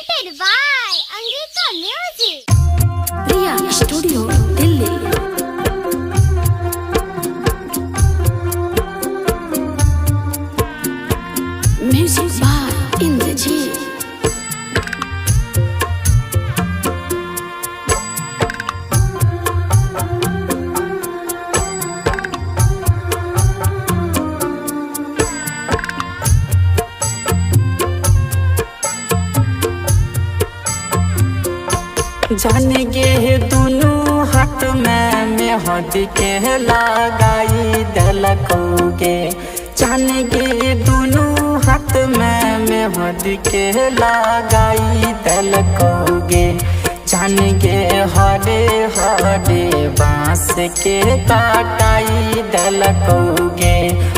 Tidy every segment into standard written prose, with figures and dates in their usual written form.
Presented by Angika Music. Priya studio Delhi. Music by Indrajeet. जान गे दुनू हाथ में मेहंदी के लगाई दिलकोगे। जान गे दुनू हाथ में मेहंदी के लगाई दिलकोगे। जान गे हरे हरे बांस के काटाई दिलकोगे।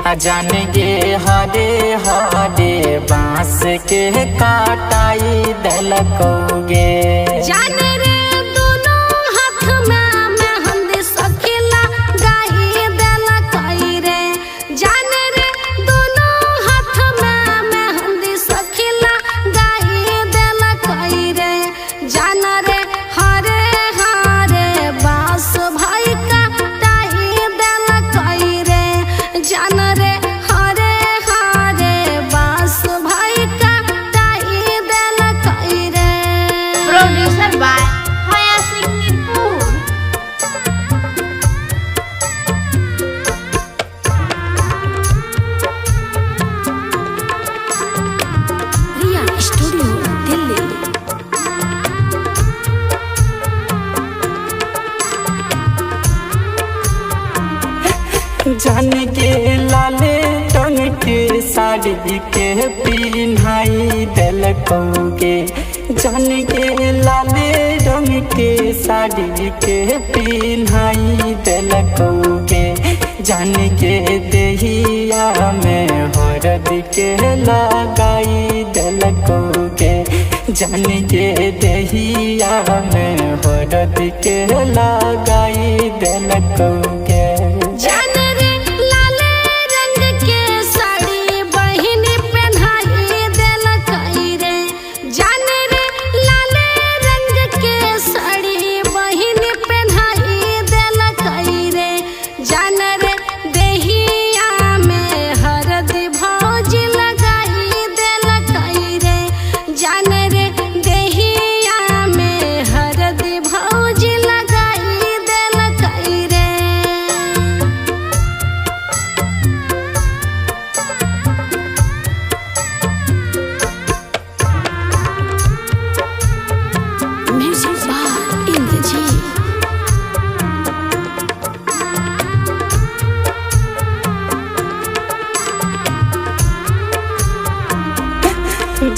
आ जान गे हरे हरे बांस के काटाई दिलकोगे। जान रे दोनों हाथ में मेहंदी सखीला गाही देलकई रे। जान रे दोनों हाथ में मेहंदी सखीला गाही देलकई रे। जान रे हरे हरे बांस भाई का टाही देलकई रे। जान रे हरे हरे बांस भाई का टाही देलकई रे। Producer by Haya Singh Nirpur. Priya studio Delhi. जान के लाले रंग के साड़ी के पिन्हाई दिलकोगे। जान के लाले रंग के साड़ी के पिन्हाई दिलकोगे। जान के दहिया में हरद के लगाई दिलकोगे। जान के दहिया में हरद के लगाई दिलकोगे। जान रे लाले रंग के साड़ी बहिन पहनाई देलकई रे। जान रे लाले रंग के साड़ी बहिन पहनाई देलकई रे। जान रे देहिया में हरद भौजी लगाई देलकई रे। जान रे देहिया में हरद भौजी लगाई देलकई रे। Music by Indrajeet.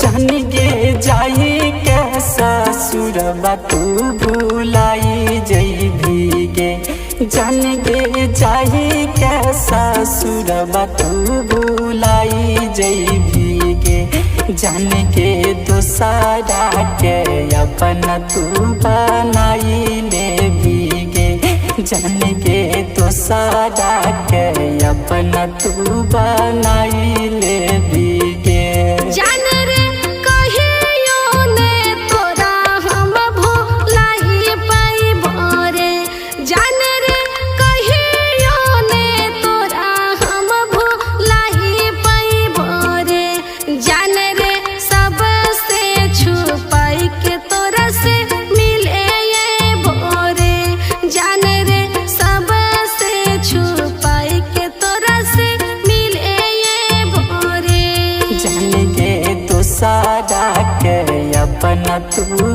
जान गे जाई के ससुरबा तू भुलाई जई भीगे। जान गे जाई के ससुरबा तू भुलाई जई भीगे। जान के दोसरा के अपन तू बनाई ले भीगे। जान के दोसरा के अपन तू बनाई ले भीगे। जान रे कहियो ने तोरा हम भुलाई पाइबो रे। जान रे कहियो ने तोरा हम भुलाई पाइबो रे। जान रे सबसे छुपाई के तोरा से मिले रे। जान रे सबसे छुपाई के तोरा से मिले रे। जान के दोसरा के अपन तू